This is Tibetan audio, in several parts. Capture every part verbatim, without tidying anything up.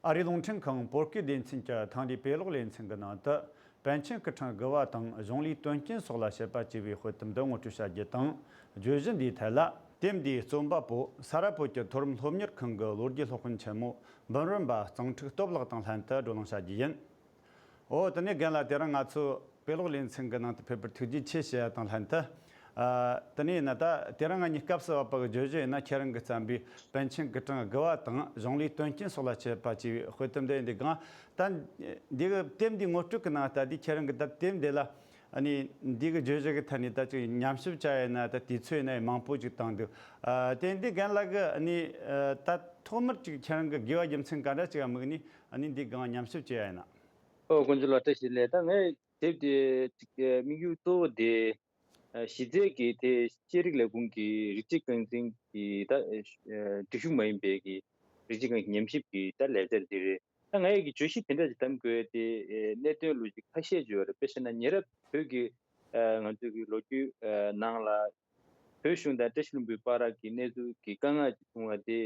ཨ་རིའི་རླུང་འཕྲིན་ཁང་བོད་སྐད་སྡེ་ཚན་གྱི་ཐེངས་འདིའི་དཔེ་ཀློག་ལེ་ཚན་གྱི་ནང་དུ། པཎ་ཆེན་སྐུ་ཕྲེང་དགུ་བ་དང་གཞུང་ལུགས་དོན་རྐྱེན་སོགས་ལ་དཔྱད་པ་ཅེས་པའི་དཔེ་དེབ་འདི་ངོ་སྤྲོད་བྱ་རྒྱུ་དང་། བརྗོད་གཞི་འདིའི་ཐད་ལ། དེབ་འདིའི་རྩོམ་པ་པོ་ས་རཱ་བོད་ཀྱི་མཐོ་རིམ་སློབ་གཉེར་ཁང་གི་ལོ་རྒྱུས་སློབ་དཔོན་ཆེན་མོ་འབུམ་རམས་པ་གཙང་ཕྲུག་སྟོབས་ལགས་དང་ལྷན་དུ་བགྲོ་གླེང་བྱ་རྒྱུ་ཡིན། འོ། དེ་ནས་རྒན་ལགས། དེ་རིང་ང་ཚོའི་དཔེ་ཀློག་ལེ་ཚན་གྱི་ནང་དུ་ཕེབས་པར་ཐུགས་རྗེ་ཆེ་ཞུ་ཡ་དང་ལྷན་དུ། ཨ། དེ་ནས་ཡིན་ན་ད་དེ་རིང་ང་གཉིས་སྐབས་སུ་བབས་པ་གི་བརྗོད་གཞི་ཡིན་ན། ཁྱེད་རང་གིས་བརྩམས་པའི་པཎ་ཆེན་སྐུ་ཕྲེང་དགུ་བ་དང་གཞུང་ལུགས་དོན་རྐྱེན་སོགས་ལ་དཔྱད་པ་ཅེས་པའི་དཔེ་དེབ་འདི་ཡིན། འདི་གང་ད་འདི་གི་དེབ་འདི་ངོ་སྤྲོད་ཀྱི་ནང་ལྟ་དུས། ཁྱེད་རང་གིས་ད་དེབ་འདི་ལ། ཨ་ནི་འདི་གི་བརྗོད་གཞི་གི་ཐད་ནས་ད་ཅིག་ཉམས་ཞིབ་བྱ་ཡ་ཡིན་ན། ད་དུས་ཚོད་ཡིན་ན་མང་པོ་ཅིག་བཏང་འདུག་ཨ། དེ་འདི་རྒན་ལགས་ཀྱིས་ཨ་ནི། ཨ། ད་ཐོག་མར་ཅིག་ཁྱེད་རང་གི་དགོས་པ་རྒྱུ་མཚན་ག་འདྲ་ཅིག་ལ་དམིགས་ནས་ཨ་ནི་འདི་གང་ཉམས་ཞིབ་བྱེད་ཡ་ཡིན་ན། ཨོ། དཀོན་མཆོག་ལ་བཀྲ་ཤིས་བདེ་ལེགས། ད་ངས་དེབ་དེ་ཅིག་དམིགས་ཡུལ་གཙོ་བོ་དེ། ཨ། གཞི་རྩའི་གི་དེ་ཤེས་རིག་ལས་ཁུངས་ཀྱི་རིགས་གཅིག་རྐང་འཛིན་གྱི་ད། ཨ། སྒྲིག་གཞུང་མ་ཡིན་པའི་གི་རིགས་གཅིག་རྐང་ཉམས་ཞིབ་ཀྱི་ད་ལས་འཆར་དེ་རེད། ད་ང་ཡི་གི་བརྗོད་གཞི་དེ་འདྲ་ཅིག་གདམ་དགོས་དེ། ཨ། གནད་དོན་ལོ་རྒྱུས་ཁ་ཤས་ཅིག་ཡོད་རེད། དཔེ་བཞག་ན་ཉེ་རབས་བོད་ཀྱི། ཨ། ང་ཚོའི་གི་ལོ་རྒྱུས། ཨ། ནང་ལ། བོད་གཞུང་དང་བཀྲ་ཤིས་ལྷུན་པོའི་བར་གྱི་གནས་ཚུལ་གྱི་དཀའ་ངལ་ཅིག་བྱུང་བ་དེ་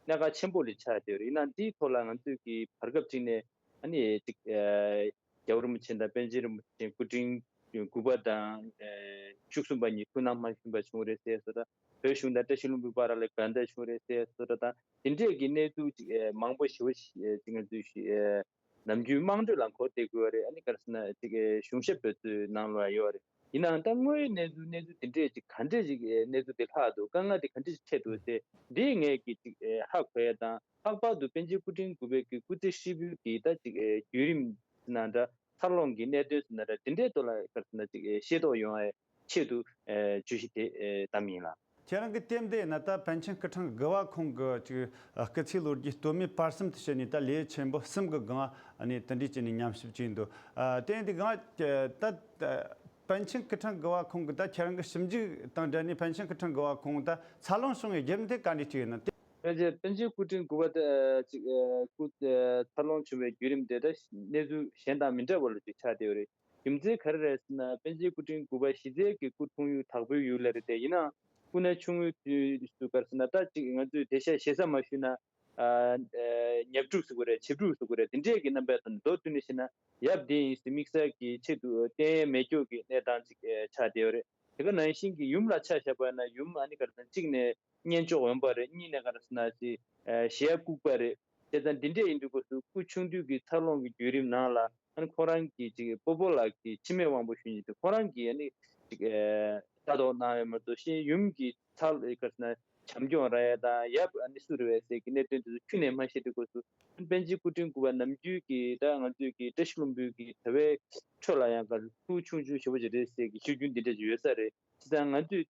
གནད་འགག་ཆེན་པོ་ལ་ཆགས་བསྡད་ཡོད་རེད། ཡིན་ནའང་དེའི་ཐོག་ལ་ང་ཚོས་ཀྱི་བར་སྐབས་ཅིག་ནས་ཨ་ནི་ཅིག་ཨ། རྒྱལ་བ་རིན་པོ་ཆེ་དང་པཎ་ཆེན་རིན་པོ་ཆེ་སྐུ་ཕྲེང་དགུ་པ་དང་། ཨ། བཅུ་གསུམ་པ་གཉིས་ཐུགས་སྣང་མ་ཞུམ་པ་བྱུང་རེད་ཟེར་སོགས་དང་། བོད་གཞུང་དང་བཀྲ་ཤིས་ལྷུན་པོའི་བར་ལ་འགལ་ཟླ་བྱུང་རེད་ཟེར་སོགས་དང་། དེ་འདྲས་ཀྱི་གནས་ཚུལ་ཅིག་ཨ། མང་པོ་ཞེ་པོ་ཞིག་ཨ། ཅིག་ང་ཚོས་ཤི་ཨ། ནམ་རྒྱུན་དམངས་ཁྲོད་ལ་འཁོར་བསྡད་དགོས་པ་རེད། ཨ་ནི་ག་རེ་ཟེར་ན་ཅིག་ཨེ། གཞུང་ཞབས་དེ་ཚོའི་ནང་ལ་ཡོད་རེད། ཡིན་ནའང་ད་དངོས་ཡོད་གནས་ཚུལ་གནས་ཚུལ་དེ་འདྲས་ཅིག་ག་འདྲས་ཅིག་ཨེ། གནས་ཚུལ་དེ་ལྷག་འདུག་དཀའ་ངལ་དེ་ག་འདྲས་ཅིག་འཕྲད་འདུག་ཟེར། འདི་ངས་ཀྱིས་ཅིག་ཨེ། ཧ་གོ་ཡ་དང་། ལྷག་པར་དུ་པཎ་ཆེན་སྐུ་ཕྲེང་དགུ་པའི་གི་སྐུ་ཚེ་ཧྲིལ་པོའི་གི་ད་ཅིག་ཨེ། བརྒྱུད་རིམ་ཟེར་ན་འདྲ། འཚར་ལོངས་ཀྱི་གནད་དོན་ཟེར་ན་འདྲ། དེ་འདྲའི་ཐོག་ལ་ག་རེ་ཟེར་ན་ཅིག་ཨེ། ཤེས་རྟོགས་ཡོང་བའི་ཆེད་དུ། ཨེ། བརྗོད་གཞི་དེ། ཨེ། བདམས་ཡིན་ལགས། ཁྱེད་རང་གི་དེབ་འདི་ཡིན་ན་ད་པཎ་ཆེན་སྐུ་ཕྲེང་དགུ་བ་ཁོང་གི་ཅིག་ཨ། སྐུ་ཚེའི་ལོ་རྒྱུས་སྟོད་སྨད་བར་གསུམ་དུ་བྱས་ནས་ད་ལེའུ་ཆེན་པོ་གསུམ་གྱི་སྒང་ཨ་ནི་དེ་འདྲས་བྱས་ནས་ཉམས་ཞིབ་བྱས་འདུག་ཨ། དེ་ཡིན་དུས་སྒང་ད་ད་པཎ་ཆེན་སྐུ་ཕྲེང་དགུ་བ་ཁོང་གི་ད་ཁྱེད་རང་གི་ཞིབ་འཇུག་དང་འབྲེལ་ནས་པཎ་ཆེན་སྐུ་ཕྲེང་དགུ་བ་ཁོང་ད་འཚར་ལོངས་བྱུང་བའི་རྒྱུ་མཚན་ག་འདྲས་ཅིག་ཡིན་ན། དེ། པཎ་ཆེན་པཎ་ཆེན་སྐུ་ཕྲེང་དགུ་པ་དེ་ཅིག་ཨ། སྐུ་ཨ། འཚར་ལོངས་བྱུང་བའི་བརྒྱུད་རིམ་དེ་ད་གནས་ཚུལ་གཞན་དང་མི་འདྲ་བ་ལ་ཅིག་ཆགས་བསྡད་ཡོད་རེད། རྒྱུ་མཚན་ག་རེ་རེད་ཟེར་ན། པཎ་ཆེན་སྐུ་ཕྲེང་དགུ་པ་གཞི་རྩའི་གི་སྐུ་འཁྲུངས་ཡུལ་དྭགས་པོའི་ཡུལ་ལ་རེད་དེ། ཡིན་ནའང་སྐུ་ན་ཆུང་ངུའི་དུས་སུ་ག་རེ་ཟེར་ན། ད་ཅིག་ང་ཚོས་དེང་སང་ཞེ་ས་མ་ཞུས་ན། ཨ། ཨ། ཉ་ཕྲུག་ཟེར་དགོས་རེད། བྱིས་ཕྲུག་ཟེར་དགོས་རེད། དེ་འདྲས་ཀྱི་རྣམ་པའི་ཐོག་ནས་མདོར་བསྡུས་ནས་བཤད་ན། ཡབ་འདི་ཡིན་ཟེར་དམིགས་བསལ་གྱི་ཆེད་དུ་བསྟེན་ཡས་མེད་སྐྱོ་གི་གནས་སྟངས་ཅིག་ཨ། ཆགས་བསྡད་ཡོད་རེད། དེ་ག་ནང་བཞིན་གྱི་ཡུམ་ལ་ཆ་བཞག་པ་ན། ཡུམ་ཨ་ནི་ག་རེ་ཟེར་ན། གཅིག་ནས་གཉེན་གཅོག་འོན་པ་རེད། གཉིས་ནས་ག་རེ་ཟེར་ན་ཅིག་ཨ། གཞས་ལྐུགས་པ་རེད། བྱས་ཙང་འདི་འདྲས་ཡིན་དུས་སྐབས་སུ་སྐུ་ཆུང་དུས་ཀྱི་འཚར་ལོངས་ཀྱི་བརྒྱུད་རིམ་ནང་ལ། ཨ་ནི་ཁོ་རང་གི་ཅིག་སྤོ་བོ་ལགས་ཀྱི་འཆི་མེད་དབང་པོ་ཞུ་མཁན་དེ་ཁོ་རང་གིས་ཨ་ནི་ཅིག་ཨེ། ལྟ་རྟོག་གནང་ཡོད་མ་གཏོགས། གཞན་ཡུམ་གྱི་ཚབ་ག་རེ་ཟེར་ན་བྱམས་སྐྱོང་རག་ཡ་དང་། ཡབ་ཨ་ནི་སུ་རེད་པས་ཟེར་གྱི་གནད་དོན་དེ་ཚོ་ཁྱོན་ནས་མ་ཤེས་དུས་སྐབས་སུ། པཎ་ཆེན་སྐུ་ཕྲེང་དགུ་པ་ནམ་རྒྱུན་གྱི་ད་ང་ཚོའི་གི་བཀྲ་ཤིས་ལྷུན་པོའི་གི་དྲ་བའི་ཁྲོད་ལ་ཡང་ག་རེ། སྐུ་ཆུང་ཆུང་ཞེ་པོ་ཅིག་རེད་ཟེར་གྱི་ཞུ་རྒྱུན་འདི་འདྲ་ཅིག་ཡོད་ས་རེད། བྱས་ཙང་ང་ཚོས་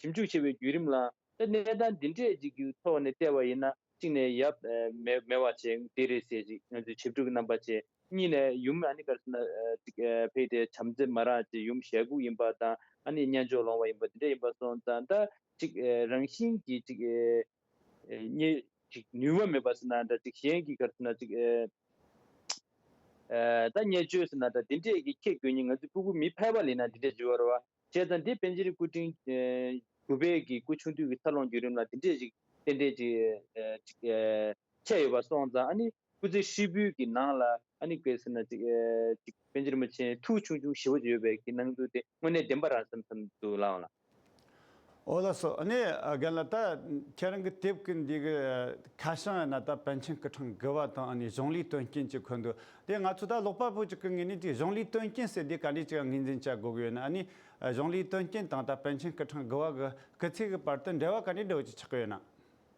ཞིབ་འཇུག་བྱས་པའི་བརྒྱུད་རིམ་ལ། ད་གནས་སྟངས་འདི་འདྲས་ཅིག་གི་ཐོག་ནས་བལྟས་པ་ཡིན་ན། གཅིག་ནས་ཡབ་ཨ། མེད་མེད་པ་བྱས་དེ་རེད་ཟེར་ཅིག་ང་ཚོས་བྱིས་ཕྲུག་གི་རྣམ་པ་བྱས། གཉིས་ནས་ཡུམ་ཨ་ནི་ག་རེ་ཟེར་ན། ཨ། ཅིག་ཨ། ཕེབས་ཏེ་བྱམས་བརྩེ་མ་རག་ཅིག་ཡུམ་གཞས་ལྐུགས་ཡིན་པ་དང་། ཨ་ནི་གཉེན་གཅོག་ལོང་བ་ཡིན་པ་འདི་འདྲ་ཡིན་པ་སོང་ཙང་། ད་ཅིག་ཨ། རང་བཞིན་གྱིས་ཅིག་ཨ། ཨ། གཉེན་ཅིག་ནུས་པ་མེད་པ་ཟེར་ན་འདྲ། ཅིག་གཞན་གྱིས་ག་རེ་ཟེར་ན་ཅིག་ཨ། ཨ། ད་བརྙས་བཅོས་ཟེར་ན་འདྲ། འདི་འདྲས་ཀྱི་ཁྱེད་དགོས་ཉིན་ང་ཚོ་སྤུ་གུ་མི་ཕལ་པ་ལ་ཡིན་ན་འདི་འདྲས་བྱེད་པ་རེད་པ། བྱས་ཙང་འདི་པཎ་ཆེན་སྐུ་ཕྲེང་ཨ། དགུ་པའི་གི་སྐུ་ཆུང་དུས་ཀྱི་འཚར་ལོངས་བརྒྱུད་རིམ་ལ་འདི་འདྲས་ཅིག་ཏན་ཏན་ཅིག་ཨ། ཅིག་ཨ། ཆགས་ཡོད་པ་སོང་ཙང་། ཨ་ནི་སྐུ་ཚེ་ཧྲིལ་པོའི་གི་ནང་ལ་ཨ་ནི་ག་རེ་ཟེར་ན་ཅིག་ཨ། ཅིག་པཎ་ཆེན་རིན་པོ་ཆེ་ཐུགས་ཆུང་ཆུང་ཞེ་པོ་ཅིག་ཡོད་པའི་གི་སྣང་ཚུལ་དེ་དངོས་གནས་བདེན་པ་རང་བསམ་བསམ་འདུག་ལགས་འོང་ལགས། འོ་ལགས་སོ། ཨ་ནི་རྒན་ལགས། ད་ཁྱེད་རང་གི་དེབ་ཀྱི་འདི་གི་ཁ་བྱང་ཡིན་ན་ད་པཎ་ཆེན་སྐུ་ཕྲེང་དགུ་བ་དང་ཨ་ནི་གཞུང་ལུགས་དོན་རྐྱེན་ཅེས་འཁོད་འདུག་དེ་ང་ཚོ་ད་ཀློག་པ་པོ་ཅིག་གི་ངོས་ནས་དེ་གཞུང་ལུགས་དོན་རྐྱེན་ཟེར་དེ་ག་འདྲས་ཅིག་ངོས་འཛིན་བྱ་དགོས་ཀྱི་ཡོད་ན། ཨ་ནི་གཞུང་ལུགས་དོན་རྐྱེན་དང་ད་པཎ་ཆེན་སྐུ་ཕྲེང་དགུ་བ་གི་སྐུ་ཚེ་གི་བར་དུ་འབྲེལ་བ་ག་འདྲས་འདྲ་བོ་ཅིག་ཆགས་ཀྱི་ཡོད་ན།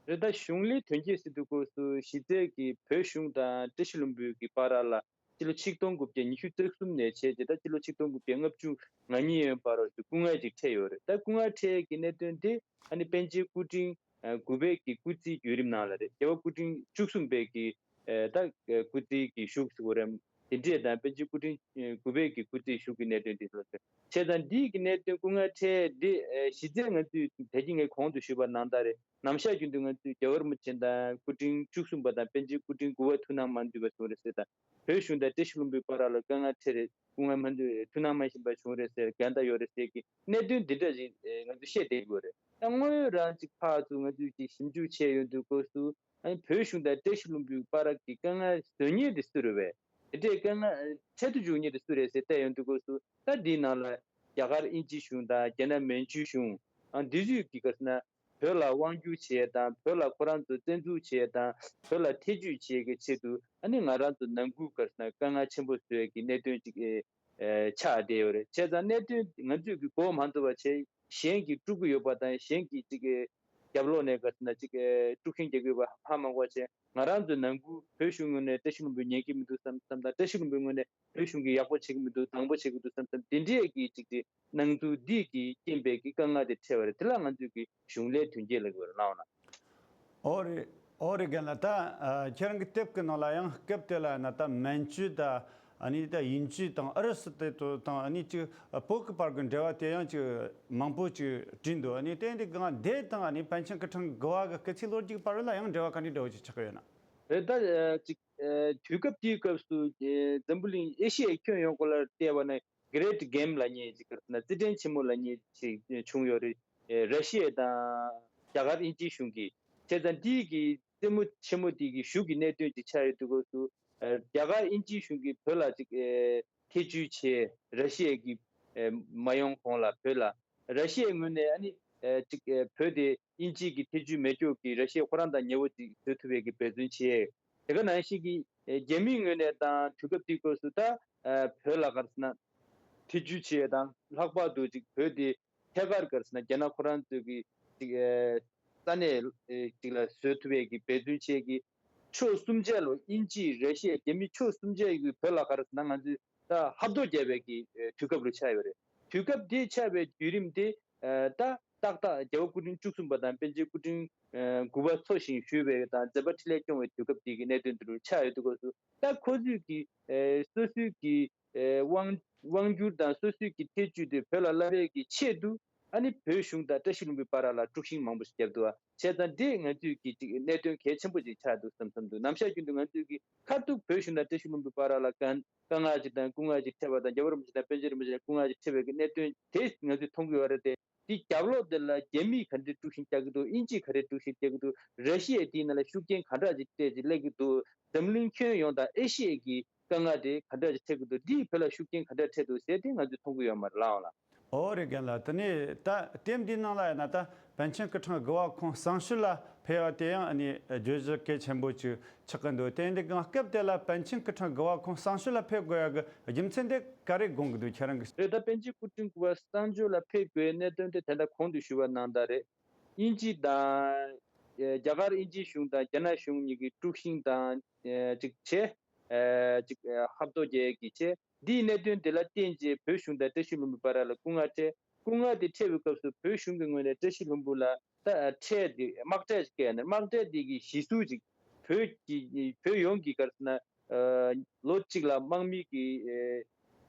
རེད། ད་གཞུང་ལུགས་དོན་རྐྱེན་ཟེར་དུས་སྐབས་སུ་གཞི་རྩའི་གི་བོད་གཞུང་དང་བཀྲ་ཤིས་ལྷུན་པོའི་གི་བར་ལ་སྤྱི་ལོ་ཆིག་སྟོང་དགུ་བརྒྱ་ཉི་ཤུ་རྩ་གསུམ་ནས་བྱས་རྗེས་ད་སྤྱི་ལོ་ཆིག་སྟོང་དགུ་བརྒྱ་ལྔ་བཅུ་ང་གཉིས་ཡན་བར་དུ་སྐུ་ངལ་ཅིག་འཕྲད་ཡོད་རེད། ད་སྐུ་ངལ་འཕྲད་ཀྱི་གནད་དོན་དེ་ཨ་ནི་པཎ་ཆེན་སྐུ་ཕྲེང་ཨ་དགུ་པའི་གི་སྐུ་ཚེའི་བརྒྱུད་རིམ་ནང་ལ་རེད། རྒྱལ་བ་སྐུ་ཕྲེང་བཅུ་གསུམ་པའི་གི་ཨ་ད་སྐུ་ཚེའི་གི་གཞུག་ཟེར་དགོས་རེད། དེ་འདྲས་དང་པཎ་ཆེན་སྐུ་ཕྲེང་དགུ་པའི་གི་སྐུ་ཚེ་གཞུག་གི་གནད་དོན་དེ་ཚོ་རེད། བྱས་ཙང་འདིའི་གི་གནད་དོན་སྐུ་ངལ་འཕྲད་འདི་གཞི་རྩའི་ང་ཚོས་ད་གིན་ངས་གོང་དུ་ཞུས་པ་ནང་ལྟར་རེད། ནམ་ཞག་རྒྱུན་དུ་ང་ཚོས་རྒྱལ་བ་རིན་པོ་ཆེ་དང་སྐུ་ཕྲེང་བཅུ་གསུམ་པ་དང་པཎ་ཆེན་སྐུ་ཕྲེང་དགུ་པ་ཐུགས་སྣང་མ་འདུས་པ་བྱུང་རེད་ཟེར་དང་། བོད་གཞུང་དང་བཀྲ་ཤིས་ལྷུན་པོའི་བར་ལ་དཀའ་ངལ་འཕྲད་རེད། སྐུ་ངལ་མ་འདུས་ཐུགས་སྣང་མ་བཞེས་པ་བྱུང་རེད་ཟེར། འགལ་ཟླ་ཡོད་རེད་ཟེར་གི་གནད་དོན་འདི་འདྲ་ཞིག་ང་ཚོས་བཤད་བསྡད་ཀྱི་ཡོད་རེད། ད་དངོས་ཡོད་རང་ཅིག་ཕར་ཚུར་ང་ཚོས་ཅིག་ཞིབ་འཇུག་བྱས་ཡོང་དུས་སྐབས་སུ། ཨ་ནི་བོད་གཞུང་དང་བཀྲ་ཤིས་ལྷུན་པོའི་བར་གྱི་དཀའ་ངལ་བཟོ་མཁན་དེ་སུ་རེད་བས། དེ་འདྲའི་དཀའ་ངལ་འཕྲད་དུ་འཇུག་མཁན་དེ་སུ་རེད་ཟེར་བལྟས་ཡོང་དུས་སྐབས་སུ། ད་འདིའི་ནང་ལ་རྒྱ་གར་དབྱིན་ཇིའི་གཞུང་དང་རྒྱ་ནག་མན་ཇུའི་གཞུང་། ཨ་འདི་ཚོས་ཀྱི་ག་རེ་ཟེར་ན། བོད་ལ་དབང་བསྒྱུར་བྱེད་ཡས་དང་བོད་ལ་ཁོ་རང་ཚོ་བཙན་འཛུལ་བྱེད་ཡས་དང་བོད་ལ་ཐེ་ཇུས་བྱེད་ཡས་ཀྱི་ཆེད་དུ། ཨ་ནི་ང་རང་ཚོ་ནང་ཁུལ་ག་རེ་ཟེར་ན་དཀའ་ངལ་ཆེན་པོ་བཟོ་ཡས་ཀྱི་གནད་དོན་ཅིག་ཨེ་ཨེ་ཆགས་བསྡད་ཡོད་རེད། བྱས་ཙང་གནད་དོན་ང་ཚོས་ཀྱི་གོ་མ་ཐུབ་པ་བྱས། གཞན་གྱིས་དཀྲུག་གི་ཡོད་པ་དང་གཞན་གྱིས་ཅིག་ཨེ་རྒྱབ་ལོགས་ནས་ག་རེ་ཟེར་ན་ཅིག་ཨེ་དཀྲུག་ཤིང་རྒྱག་གི་ཡོད་པ་ཧ་མ་གོ་བྱས། ང་རང་ཚོའི་ནང་ཁུལ་བོད་གཞུང་ངོས་ནས་བཀྲ་ཤིས་ལྷུན་པོ་ཉན་གྱི་མི་འདུག་བསམ་བསམ་དང་། བཀྲ་ཤིས་ལྷུན་པོའི་ངོས་ནས་བོད་གཞུང་གིས་ཡག་པོ་བྱེད་ཀྱི་མི་འདུག་དང་པོ་བྱེད་ཀྱི་འདུག་བསམ་བསམ་དེ་འདྲས་ཀྱི་ཅིག་དེ་སྣང་ཚུལ་འདི་གི་རྐྱེན་པས་ཀྱི་དཀའ་ངལ་དེ་འཕྲད་པ་རེད། དེ་ལ་ང་ཚོས་ཀྱི་གཞུང་ལས་དོན་རྐྱེན་ལབ་དགོས་རེད་ལབ་ན། ཨོ་རེད། ཨོ་རེད། རྒན་ལགས། ད་ཨ་ཁྱེད་རང་གི་དེབ་ཀྱི་ནང་ལ་ཡང་སྐབས་དེ་ལ་ན་ད་མན་ཇུ་ད་ཨ་ནི་ད་དབྱིན་ཇུ་དང་ཨུ་རུ་སུ་དེ་ཚོ་དང་ཨ་ནི་ཅིག་བོད་ཀྱི་བར་གྱི་འབྲེལ་བ་དེ་ཡང་ཅིག་མང་པོ་ཅིག་བྲིས་འདུག་ཨ་ནི་དེ་འདི་གང་དེ་དང་ཨ་ནི་པཎ་ཆེན་སྐུ་ཕྲེང་དགུ་པ་གི་སྐུ་ཚེ་ལོ་རྒྱུས་བར་ལ་ཡང་འབྲེལ་བ་ག་འདྲ་འདྲ་བོ་ཅིག་ཆགས་ཀྱི་ཡོད་ན། རེད། ད་ཨ་ཅིག་ཨ་དུས་སྐབས་དེའི་སྐབས་སུ་ཨ་འཛམ་བུ་གླིང་ཨེ་ཤི་ཡའི་ཁྱོན་ཡོངས་སྐོར་ལ་བལྟས་པ་ན་གྷི་རེ་ཊི་གེམ་ལབ་མཁན་ཅིག་ག་རེ་ཟེར་ན་རྩེད་འགྲན་ཆེན་མོ་ལབ་མཁན་ཅིག་བྱུང་ཡོད་རེད། ཨ་ར་ཤི་ཡ་དང་རྒྱ་གར་དབྱིན་ཇིའི་གཞུང་གིས། བྱས་ཙང་འདི་གི་རྩེད་མོ་ཆེན་མོ་དེ་གི་གཞུག་གི་གནད་དོན་ཅིག་ཆགས་ཡོད་དུས་སྐབས་སུ། ཨ་རྒྱ་གར་དབྱིན་ཇིའི་གཞུང་གིས་བོད་ལ་ཅིག་ཨ་ཐེ་ཇུས་བྱས། ར་ཤི་ཡ་གིས་ཨ་མ་ཡོང་གོང་ལ་བོད་ལ། ར་ཤི་ཡའི་ངོས་ནས་ཨ་ནི་ཨ་ཅིག་ཨ་བོད་དེ་དབྱིན་ཇི་གི་ཐེ་ཇུས་མེད་ཀྱོག་གི་ར་ཤི་ཡ་ཁོ་རང་དང་ཉེ་བོ་ཅིག་བཟོ་ཐུབ་པའི་གི་འབད་བརྩོན་བྱས། དེ་ག་ནང་བཞིན་གྱི་ཨ་རྒྱ་མིའི་ངོས་ནས་དང་དུས་སྐབས་དེའི་སྐབས་སུ་ད་ཨ་བོད་ལ་ག་རེ་ཟེར་ན་ཐེ་ཇུས་བྱས་དང་། ལྷག་པར་དུ་ཅིག་བོད་དེ་ཐད་ཀར་ག་རེ་ཟེར་ན་རྒྱ་ནག་ཁོ་རང་ཚོའི་གི་ཅིག་ཨ་ས་གནས་ཨ་ཅིག་ལ་བཟོ་ཐུབ་པའི་གི་འབད་བརྩོན་བྱས་ཀྱི། ཕྱོགས་གསུམ་ཆ་ལ་དབྱིན་ཇི་ར་ཤི་ཡ་རྒྱ་མི་ཕྱོགས་གསུམ་ཆའི་གི་བོད་ལ་ག་རེ་ཟེར་ན་ང་ཚོས་ད་ཧབ་ཐོབ་བརྒྱབ་པའི་གི་ཨ་དུས་སྐབས་རུ་ཆགས་ཡོད་རེད། དུས་སྐབས་དེ་ཆགས་པའི་བརྒྱུད་རིམ་དེ་ཨ་ད་ཏག་ཏག་རྒྱལ་བ་སྐུ་ཕྲེང་བཅུ་གསུམ་པ་དང་པཎ་ཆེན་སྐུ་ཕྲེང་ཨ་དགུ་པ་འཚོ་ཞིང་བཞུགས་པའི་དང་མཛད་པ་འཕྲིན་ལས་སྐྱོང་བའི་དུས་སྐབས་དེ་གི་གནད་དོན་དེ་རུ་ཆགས་ཡོད་དུས་སྐབས་སུ། ད་ཁོ་ཚོས་ཀྱི་ཨ་སོ་སོའི་གི་ཨེ་དབང་དབང་སྒྱུར་དང་སོ་སོའི་གི་ཐེ་ཇུས་དེ་བོད་ལ་སླར་བའི་གི་ཆེད་དུ། ཨ་ནི་བོད་གཞུང་དང་བཀྲ་ཤིས་ལྷུན་པོའི་བར་ལ་དཀྲུག་ཤིང་མང་པོ་ཞིག་བརྒྱབ་འདུག་བ། བྱས་ཙང་འདི་ང་ཚོས་ཀྱི་ཅིག་གནད་དོན་གལ་ཆེན་པོ་ཅིག་ཆགས་འདུག་བསམ་བསམ་འདུག་ནམ་ཞག་རྒྱུན་དུ་ང་ཚོས་ཀྱི་ཁ་ཐུག་བོད་གཞུང་དང་བཀྲ་ཤིས་ལྷུན་པོའི་བར་ལ་དཀའ་དཀའ་ངལ་ཅིག་དང་སྐུ་ངལ་ཅིག་འཕྲད་པ་དང་། རྒྱལ་བ་རིན་པོ་ཆེ་དང་པཎ་ཆེན་རིན་པོ་ཆེ་ལ་སྐུ་ངལ་ཅིག་འཕྲད་པའི་གི་གནད་དོན་དེ་ང་ཚོས་མཐོང་གི་ཡོད་རེད་དེ། དེའི་རྒྱབ་ལོགས་དེ་ལ་རྒྱ་མིས་ག་འདྲའི་དཀྲུག་ཤིང་རྒྱག་གི་འདུག་དབྱིན་ཇིས་ག་འདྲའི་དཀྲུག་ཤིང་རྒྱག་གི་འདུག་ར་ཤི་ཡས་དེའི་ནང་ལ་ཤུགས་རྐྱེན་ག་འདྲ་ཅིག་སྤྲད་ཅིག་སླེབས་ཀྱི་འདུག་འཛམ་གླིང་ཁྱོན་ཡོངས་དང་ཨེ་ཤི་ཡའི་གི་དཀའ་ངལ་དེ་ག་འདྲ་ཅིག་འཕྲད་ཀྱི་འདུག་འདིས་བོད་ལ་ཤུགས་རྐྱེན་ག་འདྲ་འཕྲད་འདུག་ཟེར་དེ་ང་ཚོས་མཐོང་གི་ཡོད་མ་རེད་ལགས་འོང་ལགས། ཨོ་རེད། རྒན་ལགས། དེ་ནས་ད་དེབ་འདིའི་ནང་ལ་ཡིན་ན་ད་པཎ་ཆེན་སྐུ་ཕྲེང་དགུ་པ་ཁོང་བསང་ཆུ་ལ་ཕེབས་པ་དེ་ཡང་ཨ་ནི་བརྗོད་གཞི་གལ་ཆེན་པོ་ཅིག་ཆགས་ཀྱི་འདུག་དེ་འདི་གང་སྐབས་དེ་ལ་པཎ་ཆེན་སྐུ་ཕྲེང་དགུ་པ་ཁོང་བསང་ཆུ་ལ་ཕེབས་དགོས་ཡག་གི་རྒྱུ་མཚན་དེ་ག་རེ་དགོངས་ཀྱི་འདུག་ཁྱེད་རང་གི། རེད། ད་པཎ་ཆེན་སྐུ་ཕྲེང་དགུ་པ་བསང་ཆུ་ལ་ཕེབས་དགོས་གནད་དོན་དེ་ད་ལྟ་གོང་དུ་ཞུས་པ་ནང་ལྟར་རེད། དབྱིན་ཇི་དང་། ཨེ་རྒྱ་གར་དབྱིན་ཇིའི་གཞུང་དང་རྒྱ་ནག་གཞུང་གཉིས་ཀྱིས་དཀྲུག་ཤིང་དང་། ཨེ་ཅིག་བྱས། ཨེ་ཅིག་ཨེ་ཧབ་ཐོབ་རྒྱག་གི་བྱས། འདིའི་གནད་དོན་དེ་ལ་བརྟེན་བྱས་བོད་གཞུང་དང་བཀྲ་ཤིས་ལྷུན་པོའི་བར་ལ་སྐུ་ངལ་འཕྲད། སྐུ་ངལ་དེ་འཕྲད་པའི་སྐབས་སུ་བོད་གཞུང་གི་ངོས་ནས་བཀྲ་ཤིས་ལྷུན་པོ་ལ་ད་ཁྲལ་དེ་དམག་ཁྲལ་ཞིག་བཀལ་ནས། དམག་ཁྲལ་དེ་གི་གཞི་ཟུར་ཅིག་བོད་ཀྱི་བོད་ཡོངས་ཀྱི་ག་རེ་ཟེར་ན། ཨ་ལོ་གཅིག་ལ་དམག་མི་གི་ཨེ་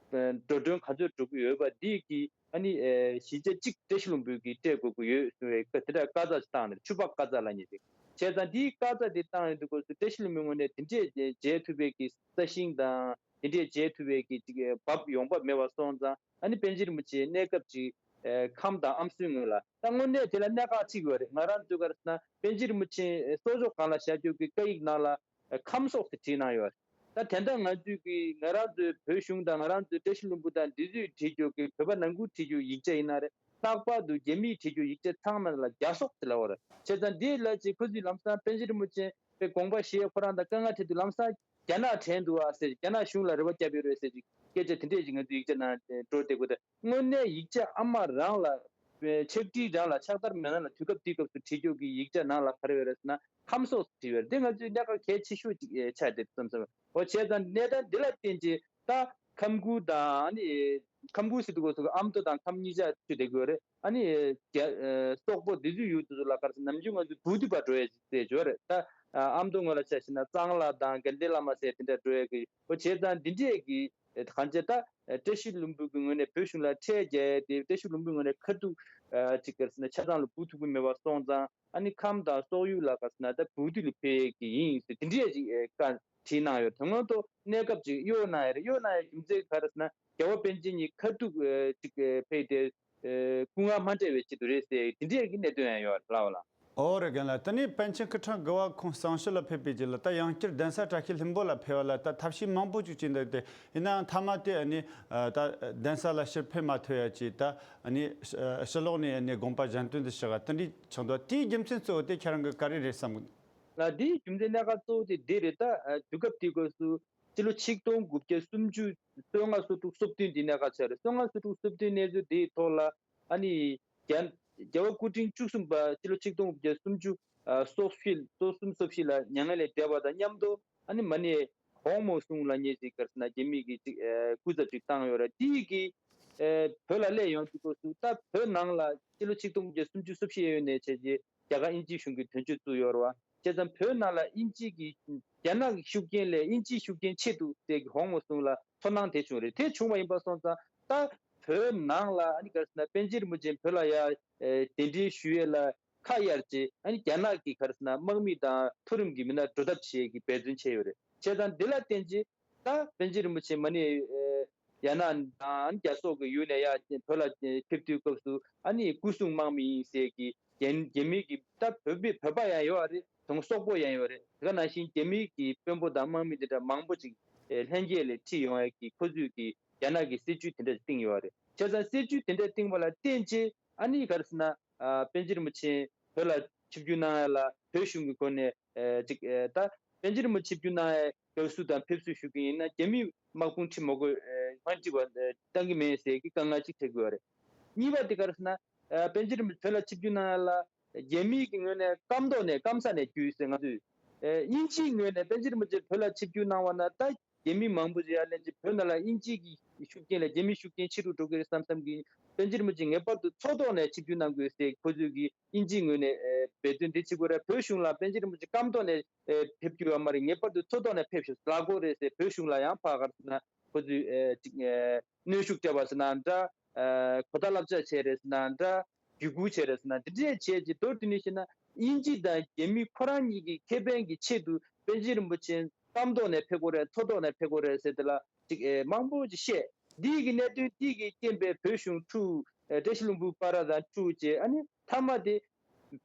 འགྲོ་གྲོན་ག་ཚོད་འགྲོ་གི་ཡོད་པ་འདི་གི་ཨ་ནི་ཨེ་བཞི་ཆ་གཅིག་བཀྲ་ཤིས་ལྷུན་པོས་ཀྱི་སྤྲད་དགོས་ཀྱི་ཡོད་གསུངས་པའི་དེ་འདྲ་བཀའ་རྩ་ཞིག་བཏང་ནས། ཆུ་ཕག་བཀའ་རྩ་ལབ་མཁན་ཅིག་བྱས་ཙང་འདིའི་བཀའ་རྩ་དེ་བཏང་ཡོང་དུས་སྐབས་སུ་བཀྲ་ཤིས་ལྷུན་པོའི་ངོས་ནས་དེ་འདྲས་མཇལ་ཐུབ་པའི་གི་ས་ཞིང་དང་དེ་འདྲས་མཇལ་ཐུབ་པའི་གི་ཅིག་བབ་ཡོང་འབབ་མེད་པ་སོང་ཙང་། ཨ་ནི་པཎ་ཆེན་རིན་པོ་ཆེ་གནས་སྐབས་ཅིག་ཨེ་ཁམས་དང་ཨམ་སྲུའི་ངོས་ལ། ད་དངོས་གནས་དེ་ལ་གནད་འགག་ཅིག་ཡོད་རེད། ང་རང་ཚོས་ག་རེ་ཟེར་ན་པཎ་ཆེན་རིན་པོ་ཆེ་གསོལ་ཚོགས་སྒང་ལ་བཞག་རྒྱུ་གི་བཀའ་ཡིག་ནང་ལ་ཨེ་ཁམས་སོགས་ཟེར་བྲིས་གནང་ཡོད་རེད། ད་དེ་འདྲ་ང་ཚོས་ཀྱི་ང་རང་ཚོའི་བོད་གཞུང་དང་ང་རང་ཚོའི་བཀྲ་ཤིས་ལྷུན་པོ་དང་འདི་ཚོས་བྲིས་རྒྱུ་གི་བོད་པ་ནང་ཁུལ་བྲིས་རྒྱུ་ཡིག་ཆ་ཡིན་ན་རེད། ལྷག་པར་དུ་རྒྱ་མིས་བྲིས་རྒྱུ་ཡིག་ཆ་ཚང་མ་ལ་རྒྱ་སོག་ཟེར་ལབ་པ་རེད། བྱས་ཙང་འདི་ལ་ཅིག་ཁོ་ཚོས་ལམ་སང་པཎ་ཆེན་རིན་པོ་ཆེ་པའི་དགོངས་པ་བཞེས། ཁོ་རང་དང་དཀའ་ངལ་འཕྲད་དུས་ལམ་སང་རྒྱ་ནག་དྲན་འདུག་ཨ་ཟེར། རྒྱ་ནག་གཞུང་ལ་རེ་བ་བརྒྱབ་ཡོད་རེད་ཟེར་གྱི་སྐད་ཆ་དེ་འདྲས་ཅིག་ང་ཚོས་ཡིག་ཆ་ནང་འགྲོ་བསྡད་དགོས་ཏེ། དངོས་གནས་ཡིག་ཆ་ཨ་མ་རང་ལ་ཕྱག་བྲིས་རང་ལ་ཕྱག་བསྟར་མེད་ན་ལ་དུས་སྐབས་དེའི་སྐབས་སུ་བྲིས་རྒྱུ་གི་ཡིག་ཆ་ནང་ལ་ག་རེ་ཡོད་རེད་ཟེར་ན་ཁམས་སོགས་སུ་བྲིས་ཡོད་རེད། དེ་ང་ཚོའི་གནད་འགག་གལ་ཆེ་ཤོས་ཅིག་ཆགས་བསྡད་བསམ་བསམ། འོ་བྱས་ཙང་གནས་སྟངས་འདི་ལ་བརྟེན་ཏེ་ད་ཁམས་ཁུལ་དང་ཨ་ནི་ཁམས་ཁུལ་ཟེར་དུས་སྐབས་སུ་ཨ་མདོ་དང་ཁམས་གཉིས་ཆ་ཚུད་བསྡད་ཀྱི་ཡོད་རེད། ཨ་ནི་རྒྱ་ཨ་སོག་པོ་འདི་ཚོའི་ཡུལ་དེ་ཚོ་ལ་ག་རེ་ཟེར་ནམ་རྒྱུན་ང་ཚོ་བུ་དུ་བ་འགྲོ་ཡས་ཟེར་ཡོད་རེད། ད་ ཨ་མདོ་ངོས་ལ་ཆ་བཞག་ན་གཙང་ལ་དང་དགའ་ལྡན་བླ་མ་ཟེར་དེ་འདྲ་འགྲོ་ཡ་གི་འོ་བྱས་ཙང་འདི་འདྲས་ཀྱི་གང་ཅི་ད་བཀྲ་ཤིས་ལྷུན་པོ་གི་ངོས་ནས་བོད་གཞུང་ལ་ཁྲལ་རྒྱག་ཡ་དེ་བཀྲ་ཤིས་ལྷུན་པོའི་ངོས་ནས་ཁ་ཐུག་ཅིག་ག་རེ་ཟེར་ན་ཆ་ཚང་ལ་འབུལ་ཐུབ་ཀྱི་མེད་པ་སོང་ཙང་ཨ་ནི་ཁམས་དང་སོག་ཡུལ་ལ་ག་རེ་ཟེར་ན་ད་འབུལ་དུས་ལ་ཕེབས་ཡས་ཀྱི་ཡིན་ཟེར་དེ་འདྲས་ཅིག་བཀའ་བྲིས་གནང་ཡོད། དོན་དངོས་ཐོག་གནས་སྐབས་ཅིག་གཡོག་གནང་ཡ་རེད། གཡོག་གནང་ཡའི་རྒྱུ་མཚན་ག་རེ་ཟེར་ན་རྒྱལ་བ་པཎ་ཆེན་གཉིས་ཁ་ཐུག་ཅིག་ཕེབས་ཏེ་སྐུ་ངལ་མ་འཕྲད་པའི་ཆེད་དུ་རེད་ཟེར་དེ་འདྲས་ཀྱི་གནད་དོན་ཡང་ཡོད་རེད་ལགས་ལ། ཨོ་རེད་རྒན་ལགས། དེ་ནས་པཎ་ཆེན་སྐུ་ཕྲེང་དགུ་པ་ཁོང་གསང་སྤྱོད་ལ་ཕེབས་པའི་རྗེས་ལ་ད་ཡང་བསྐྱར་གདན་ས་བཀྲ་ཤིས་ལྷུན་པོ་ལ་ཕེབས་པ་ལ་ད་ཐབས་ཤེས་མང་པོ་ཅིག་བྱས་འདུག་སྟེ། ཡིན་ནའང་མཐའ་མ་དེ་ཨ་ནི་ད་གདན་ས་ལ་ཕྱིར་ཕེབས་མ་ཐུབ་ཡ་ཅིག་ད་ཨ་ནི་ཕྱི་ལོགས་ནས་ཨ་ནི་དགོངས་པ་གཞན་དོན་དུ་བཞག་པ་དེ་འདྲའི་ཆགས་འདུག་དེའི་རྒྱུ་མཚན་གཙོ་བོ་དེ་ཁྱེད་རང་གི་ག་རེ་རེད་བསམ་གི། ལ་དེའི་རྒྱུ་མཚན་གནད་འགག་གཙོ་བོ་དེ་འདི་རེད། ད་དུས་སྐབས་དེའི་སྐབས་སུ་སྤྱི་ལོ་ཆིག་སྟོང་དགུ་བརྒྱ་སུམ་ཅུ་སོ་ལྔ་སོ་དྲུག་སོ་བདུན་དེ་གནད་འགག་ཆགས་རེད། སོ་ལྔ་སོ་དྲུག་སོ་བདུན་གནས་ཚུལ་དེའི་ཐོག་ལ་ཨ་ནི་རྒྱ་རྒྱལ་བ་སྐུ་ཕྲེང་བཅུ་གསུམ་པ་སྤྱི་ལོ་ཆིག་སྟོང་དགུ་བརྒྱ་སུམ་ཅུ་ཨ་སོ་བཞི་སོ་གསུམ་སོ་བཞི་ལ་མྱ་ངན་ལས་འདས་པ་དང་མཉམ་དུ་ཨ་ནི་མ་ཎི་ཧོང་མོ་སུང་ལ་ཉེ་ཞིག་ག་རེ་ཟེར་ན་རྒྱ་མི་གི་ཅིག་ཨ་སྐུ་ཚབ་ཅིག་བཏང་ཡོད་རེད། དེ་གི་ཨ་བོད་ལ་སླེབས་ཡོང་དུས་སྐབས་སུ་ད་བོད་ནང་ལ་སྤྱི་ལོ་ཆིག་སྟོང་དགུ་བརྒྱ་སུམ་ཅུ་སོ་བཞི་ཡོད་ནས་བྱས་རྗེས་རྒྱ་གར་དབྱིན་ཇིའི་གཞུང་གིས་དོན་གཅོད་བཙུགས་ཡོད་རེད་བ། བྱས་ཙང་བོད་ནང་ལ་དབྱིན་ཇི་གི་རྒྱ་ནག་གི་ཤུགས་རྐྱེན་ལས་དབྱིན་ཇིའི་ཤུགས་རྐྱེན་ཆེ་འདུག་ཟེར་གི་ཧོང་མོ་སུང་ལ་ཚོར་སྣང་དེ་བྱུང་རེད། དེ་བྱུང་བ་ཡིན་པ་སོང་ཙང་ད་བོད་ནང་ལ་ཨ་ནི་ག་རེ་ཟེར་ན་པཎ་ཆེན་རིན་པོ་ཆེ་བོད་ལ་ཡ་ཨེ་གདན་འདྲེན་ཞུ་ཡས་ལ་ཁ་གཡར་རྗེས་ཨ་ནི་རྒྱ་ནག་གི་ག་རེ་ཟེར་ན་དམག་མི་དང་མཐོ་རིམ་གྱི་མི་སྣ་འགྲོ་ཐབས་བྱེད་ཀྱི་འབད་བརྩོན་བྱས་ཡོད་རེད། བྱས་ཙང་འདི་ལ་བརྟེན་རྗེས་ད་པཎ་ཆེན་རིན་པོ་ཆེ་མ་ཎི་ཨེ་རྒྱ་ནག་དང་རྒྱ་སོག་གི་ཡུལ་ནས་ཡར་བོད་ལ་ཕེབས་དུས་སྐབས་སུ་ཨ་ནི་སྐུ་སྲུང་དམག་མི་ཡིན་ཟེར་གི་རྒྱ་རྒྱ་མི་གི་ད་བོད་པའི་བོད་པ་ཡང་ཡོད་རེད། དང་སོག་པོ་ཡང་ཡོད་རེད། དེ་ག་ནང་བཞིན་རྒྱ་མི་གི་དཔོན་པོ་དང་དམག་མི་དེ་འདྲ་མང་པོ་ཅིག་ཨེ་ལྷན་རྒྱས་ལ་ཁྲིད་ཡོང་ཡ་གི་ཁོ་ཚོས་གི་རྒྱ་ནག་གི་སྲིད་ཇུས་དེ་འདྲ་བཏིང་ཡོད་རེད། བྱས་ཙང་སྲིད་ཇུས་དེ་འདྲ་བཏིང་བ་ལ་བརྟེན་བྱས་ཨ་ནི་ག་རེ་ཟེར་ན་ཨ་པཎ་ཆེན་རིན་པོ་ཆེ་བོད་ལ་ཆིབས་བསྒྱུར་གནང་ཡ་ལ་བོད་གཞུང་གི་སྒོ་ནས་ཨེ་ཅིག་ཨེ་ད་པཎ་ཆེན་རིན་པོ་ཆེ་ཆིབས་བསྒྱུར་གནང་ཡ་དགའ་བསུ་དང་ཕེབས་བསུ་ཞུ་གི་ཡིན་ན་རྒྱ་མིའི་དམག་དཔུང་ཁྲིད་མ་དགོས་ཨེ་དམག་འཁྲིད་པ་ཨེ་བཏང་གི་མེད་ཟེར་གི་དཀའ་ངལ་ཅིག་འཕྲད་ཀྱི་ཡོད་རེད། གཉིས་པ་དེ་ག་རེ་ཟེར་ན་ཨེ་པཎ་ཆེན་རིན་པོ་ཆེ་བོད་ལ་ཆིབས་བསྒྱུར་གནང་ཡ་ལ་རྒྱ་མིའི་གི་ངོས་ནས་སྐམ་ཐོག་ནས་སྐམ་ས་ནས་བརྒྱུད་ཟེར། ང་ཚོས་ཨེ་དབྱིན་ཇིའི་ངོས་ནས་པཎ་ཆེན་རིན་པོ་ཆེ་བོད་ལ་ཆིབས་བསྒྱུར་གནང་བ་ན་ད་རྒྱ་མི་མང་པོ་ཞིག་ཡར་ལེན་ཅིག་བོད་ནང་ལ་དབྱིན་ཇི་གི་ཤུགས་རྐྱེན་ལས་རྒྱ་མིའི་ཤུགས་རྐྱེན་ཆེ་རུ་འགྲོ་གི་རེད་བསམ་བསམ་གི་པཎ་ཆེན་རིན་པོ་ཆེ་ངེས་པར་དུ་མཚོ་ཐོག་ནས་ཆིབས་བསྒྱུར་གནང་དགོས་ཟེར་ཁོ་ཚོས་ཀྱི་དབྱིན་ཇིའི་ངོས་ནས་ཨེ་འབད་བརྩོན་འདི་བྱེད་དགོས་རེད། བོད་གཞུང་ལ་པཎ་ཆེན་རིན་པོ་ཆེ་སྐམ་ཐོག་ནས་ཨེ་ཕེབས་རྒྱུ་ཡོད་མ་རེད། ངེས་པར་དུ་མཚོ་ཐོག་ནས་ཕེབས་ཤོག་ལབ་དགོས་རེད་ཟེར་བོད་གཞུང་ལ་ཡང་ཕར་ག་རེ་ཟེར་ན་ཁོ་ཚོས་ཨེ་ཅིག་ཨེ་གནོན་ཤུགས་སྤྲད་པ་ཟེར་ན་འདྲ། ཨེ་གོ་བརྡ་བསླབ་བྱ་བྱས་རེད་ཟེར་ན་འདྲ། བརྒྱུད་སྐུལ་བྱས་རེད་ཟེར་ན་འདི་འདྲས་བྱས་ཀྱི་མདོར་བསྡུས་ནས་བཤད་ན་དབྱིན་ཇི་དང་རྒྱ་མི་ཁོ་རང་གཉིས་ཀྱི་ཁེ་ཕན་གྱི་ཆེད་དུ་པཎ་ཆེན་རིན་པོ་ཆེ་སྐམ་ཐོག་ནས་ཕེབས་དགོས་རེད། མཚོ་ཐོག་ནས་ཕེབས་དགོས་རེད་ཟེར་དེ་ལ་ཅིག་ཨེ་མང་པོ་ཅིག་བཤད། འདི་གི་གནད་དོན་འདི་གི་རྐྱེན་པས་བོད་གཞུང་འཁྲུག་ཨེ་བཀྲ་ཤིས་ལྷུན་པོའི་བར་ལ་འཁྲུག་བྱས་ཨ་ནི་མཐའ་མ་དེ་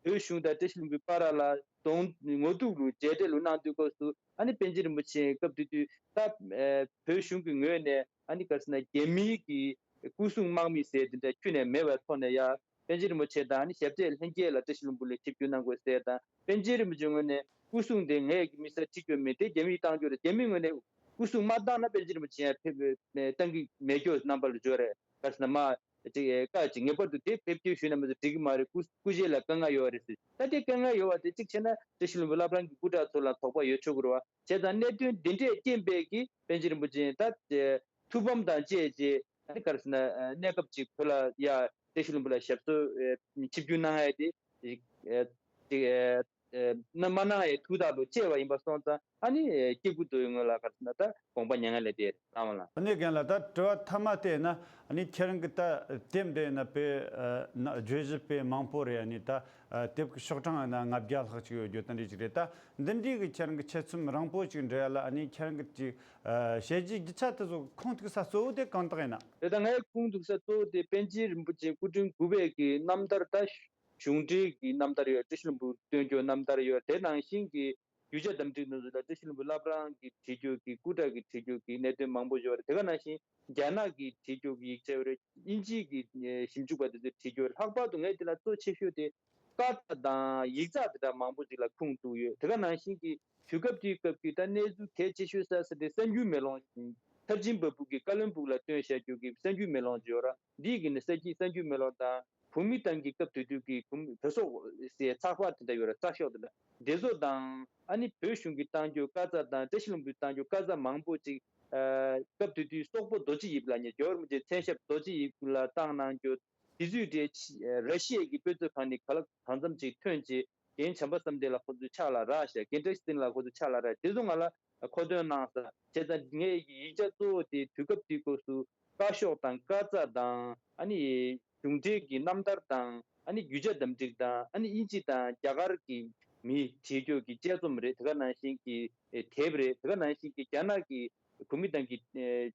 བོད་གཞུང་དང་བཀྲ་ཤིས་ལྷུན་པོའི་བར་ལ་གདོང་ངོ་ཐུག་ལུ་མཇལ་འཕྲད་ལུ་གནང་དུས་སྐབས་སུ་ཨ་ནི་པཎ་ཆེན་རིན་པོ་ཆེ་སྐབས་དེ་དུས་ད་ཨེ་བོད་གཞུང་གི་ངོས་ནས་ཨ་ནི་ག་རེ་ཟེར་ན་རྒྱ་མིའི་གི་སྐུ་སྲུང་དམག་མི་ཟེར་དེ་འདྲ་ཁྱོན་ནས་མེད་པའི་ཐོག་ནས་ཡ་པཎ་ཆེན་རིན་པོ་ཆེ་དང་ཨ་ནི་ཞབས་གྲས་ལྷན་རྒྱས་ལ་བཀྲ་ཤིས་ལྷུན་པོ་ལ་ཆིབས་བསྒྱུར་གནང་དགོས་ཟེར་དང་། པཎ་ཆེན་རིན་པོ་ཆེ་ངོས་ནས་སྐུ་སྲུང་དེ་ངས་ཀྱི་མི་སེར་ཁྲིད་རྒྱུ་མེད་དེ་རྒྱ་མིས་བཏང་རྒྱུ་རེད། རྒྱ་མིའི་ངོས་ནས་སྐུ་སྲུང་མ་བཏང་ན་པཎ་ཆེན་རིན་པོ་ཆེ་ཡང་ཕེབས་བཏང་གི་མེད་རྒྱུ་རྣམ་པ་ལ་འཇོག་རེད། ག་རེ་ཟེར་ན་མ་ཅིག་བཀའ་ཅིག་ངེས་པར་དུ་དེ་ཕེབས་སྐྱེལ་ཞུས་ན་མི་ཚོ་འགྲིག་གི་མ་རེད། སྐུ་སྐུ་ཞབས་ལ་དཀའ་ངལ་ཡོད་རེད་ཟེར། ད་དེ་དཀའ་ངལ་ཡོད་པ་དེ་གཅིག་བྱས་ན་བཀྲ་ཤིས་ལྷུན་པོ་བླ་བྲང་གི་སྐུ་དྲག་ཚོ་ལ་དོགས་པ་ཡོད་ཆོག་གི་རེད་བ། བྱས་ཙང་གནད་དོན་འདི་འདྲས་རྐྱེན་པས་ཀྱི་པཎ་ཆེན་རིན་པོ་ཆེ་ད་ཐུགས་ཕམ་དང་བཅས་རྗེས་ཨ་ནི་ག་རེ་ཟེར་ན་གནས་སྐབས་ཅིག་བོད་ལ་ཡ་བཀྲ་ཤིས་ལྷུན་པོ་ལ་ཞབས་སོར་ཆིབས་བསྒྱུར་གནང་ཡ་དེ་ཅིག་ཨེ་ཅིག་ཨེ་ཨེ་ན་མ་གནང་ཡའི་ཐུགས་ཐག་ལུ་བཅད་པ་ཡིན་པ་སོང་ཙང་ཨ་ནི་ཨེ་སྐྱེ་དགུ་མདོ་ཡི་ངོས་ལ་ག་རེ་ཟེར་ན་ད་དགོངས་པ་མྱ་ངན་ལས་འདས་རེད་བླ་མ་ལགས། ཨ་ནི་རྒན་ལགས་ད་དྲི་བ་མཐའ་མ་དེ་ཡིན་ན་ཨ་ནི་ཁྱེད་རང་གི་ད་དེབ་འདི་ཡིན་ན་དཔེ་ཨ་ན་བརྗོད་གཞི་དཔེ་མང་པོ་རེད། ཨ་ནི་ད་ཨ་དེབ་ཀྱི་ཤོག་གྲངས་ཡིན་ན་ལྔ་བརྒྱ་ལྷག་ཅིག་ཡོད་རྒྱུ་དེ་འདྲ་ཅིག་རེད། ད་འདི་འདྲའི་གི་ཁྱེད་རང་གི་ཆེད་རྩོམ་རིང་པོ་ཅིག་འབྲི་ཡ་ལ་ཨ་ནི་ཁྱེད་རང་གི་ཅིག་ཨ་བྱས་རྗེས་རྒྱུ་ཆ་དེ་ཚོ་ཁུངས་གཏུགས་ས་གཙོ་བོ་དེ་གང་དག་ཡིན་ན། དེ་ད་ངའི་ཁུངས་གཏུགས་ས་གཙོ་བོ་དེ་པཎ་ཆེན་རིན་པོ་ཆེ་སྐུ་ཕྲེང་དགུ་པའི་གི་རྣམ་ཐར་ད་གཞུང་འབྲེལ་གྱི་རྣམ་ཐར་ཡོད། བཀྲ་ཤིས་ལྷུན་པོ་སྟོན་རྒྱུ་རྣམ་ཐར་ཡོད། དེ་ནང་བཞིན་གྱི་རྒྱུ་ཆ་དམ་བསྒྲིགས་ནང་ཚུད་ལ་བཀྲ་ཤིས་ལྷུན་པོ་བླ་བྲང་གི་བྲིས་རྒྱུ་གི་སྐུ་དྲག་གི་བྲིས་རྒྱུ་གི་གནད་དོན་མང་པོ་ཡོད་རེད། དེ་ག་ནང་བཞིན་རྒྱ་ནག་གི་བྲིས་རྒྱུ་གི་ཡིག་ཆ་ཡོད་རེད། དབྱིན་ཇིའི་གི་ཞིབ་འཇུག་པ་དེ་ཚོས་བྲིས་རྒྱུ་ཡོད་རེད། ལྷག་པར་དུ་ངས་དེ་ལ་གཙོ་ཆེ་ཤོས་དེ་ཀ་ཙ་དང་ཡིག་ཚགས་དེ་འདྲ་མང་པོ་ཅིག་ལ་ཁུངས་གཏུགས་ཡོད། དེ་ག་ནང་བཞིན་གྱི་དུས་སྐབས་དེའི་སྐབས་ཀྱི་ད་གནས་ཚུལ་གལ་ཆེ་ཤོས་གསལ་ས་དེ་གསར་འགྱུར་མེ་ལོང་། མཐར་ཕྱིན་བ་སྤུ་གི་བཀའ་བློན་སྦུག་ལ་བཏོན་བཞག་རྒྱུ་གི་གསར་འགྱུར་མེ་ལོང་ཅིག་ཡོད་ར། འདིའི་གི་ནི་གསར་འགྱུར་གསར་འགྱུར་མེ་ལོང་དང་བོད་མི་ཏང་གི་སྐབས་དེ་དུས་ཀྱི་བོད་མི་བོད་སོག་ཟེར་ཚགས་པར་དེ་འདྲ་ཡོད་ར། ཚགས་ཤོག་དེ་འདྲ་དེ་ཚོ་དང་ཨ་ནི་བོད་གཞུང་གི་བཏང་རྒྱུ་ཀ་ཙ་དང་བཀྲ་ཤིས་ལྷུན་པོའི་བཏང་རྒྱུ་ཀ་ཙ་མང་པོ་ཅིག་ཨ་སྐབས་དེ་དུས་སོག་པོ་རྡོ་རྗེ་དབྱིབས་ལ་ཉེ་རྒྱལ་བ་རིན་པོ་ཆེ་མཚན་ཞབས་རྡོ་རྗེ་དབྱིབས་ལ་བཏང་གནང་རྒྱུ། དེ་ཚོའི་གྲས་ཕྱི་ར་ཤི་ཡའི་གི་དཔེ་མཛོད་ཁང་ནས་ག་ལ་གང་འཚམ་ཅིག་ཐོན་རྗེས་ རྒན་བྱམས་པ་བསམ་གཏན་ལགས་ཁོ་ཚོའི་ཕྱག་ལ་རག་ཤག་རྒན་བཀྲ་ཤིས་བརྟན་ལགས་ཁོ་ཚོའི་ཕྱག་ལ་རག་དེ་ཚོ་ང་ལ་མཁོ་འདོན་གནང་ས། བྱས་ཙང་ངས་ཡིག་ཆ་གཙོ་བོ་དེ་དུས་སྐབས་དེའི་སྐབས་སུ་བཀའ་ཤོག་དང་བཀའ་རྩ་དང་ཨ་ནི་གཞུང་འབྲེལ་གྱི་རྣམ་ཐར་དང་ཨ་ནི་རྒྱུ་ཆ་དམ་བསྒྲིགས་དང་ཨ་ནི་དབྱིན་ཇི་དང་རྒྱ་གར་གྱི་མི་བྲིས་རྒྱུ་གི་དཔྱད་རྩོམ་རེད། དེ་ག་ནང་བཞིན་གྱི་དེབ་རེད། དེ་ག་ནང་བཞིན་གྱི་རྒྱ་ནག་གི་གོ་མིན་ཏང་གི་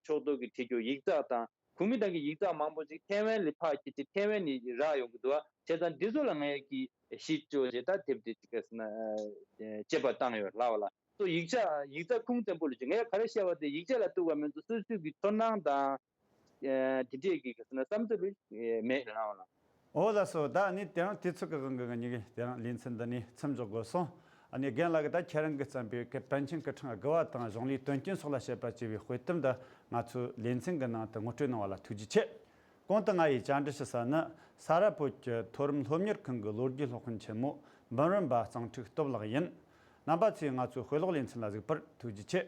ཕྱོགས་གཏོགས་ཀྱི་བྲིས་རྒྱུ་ཡིག་ཚགས་དང་། གོ་མིན་ཏང་གི་ཡིག་ཚགས་མང་པོ་ཅིག་ཐེ་ཝན་ལ་ཕར་སྐྱེལ་ཏེ་ཐེ་ཝན་ནས་རག་ཡོང་གི་འདུག་བ། བྱས་ཙང་འདི་ཚོ་ལ་ངས་ཀྱི་གཞི་བཅོལ་བྱས་ད་དེབ་དེ་ཅིག་ག་ཟེར་ན་དཔྱད་པ་བཏང་ཡོད་ལ་བ་ལ། སོ་ཡིག་ཆ་ཡིག་ཚགས་ཁུངས་བཙན་པོ་ལ་ཅིག་ངས་ག་རེ་བཤད་པ་དེ་ཡིག་ཆ་ལ་གཏུགས་པ་མིན་འདུག་སོ་སོའི་གི་ཚོར་སྣང་དང་དེ་འདྲས་ཀྱི་ག་ཟེར་ན་བསམ་ཚུལ་མེད་ལ་བ་ལ། འོ་ལགས་སོ། ད་ནི་དེ་རིང་དུས་ཚོད་ཀྱི་དབང་གིས་ང་གཉིས་ཀྱིས་དེ་རིང་ལེ་ཚན་འདི་ནས་མཚམས་འཇོག་དགོས་སོང་། ཨ་ནི་རྒན་ལགས་ཀྱིས་ད་ཁྱེད་རང་གིས་བརྩམས་པའི་གི་པཎ་ཆེན་སྐུ་ཕྲེང་དགུ་བ་དང་གཞུང་ལས་དོན་རྐྱེན་སོགས་ལ་དཔྱད་པ་བྱས་པའི་དཔེ་དེབ་འདི་ང་ཚོའི་ལེ་ཚན་གྱི་ནང་དུ་ངོ་སྤྲོད་གནང་བ་ལ་ཐུགས་རྗེ་ཆེ། གོང་དུ་ང་ཡིས་བཅར་འདྲི་ཞུ་ས་ནི་ས་རཱ་བོད་ཀྱི་མཐོ་རིམ་སློབ་གཉེར་ཁང་གི་ལོ་རྒྱུས་སློབ་དཔོན་ཆེན་མོ་འབུམ་རམས་པ་གཙང་ཕྲུག་སྟོབས་ལགས་ཡིན། རྣམ་པ་ཚོས་ང་ཚོའི་དཔེ་ཀློག་ལེ་ཚན་ལ་གཟིགས་པར་ཐུགས་རྗེ་ཆེ།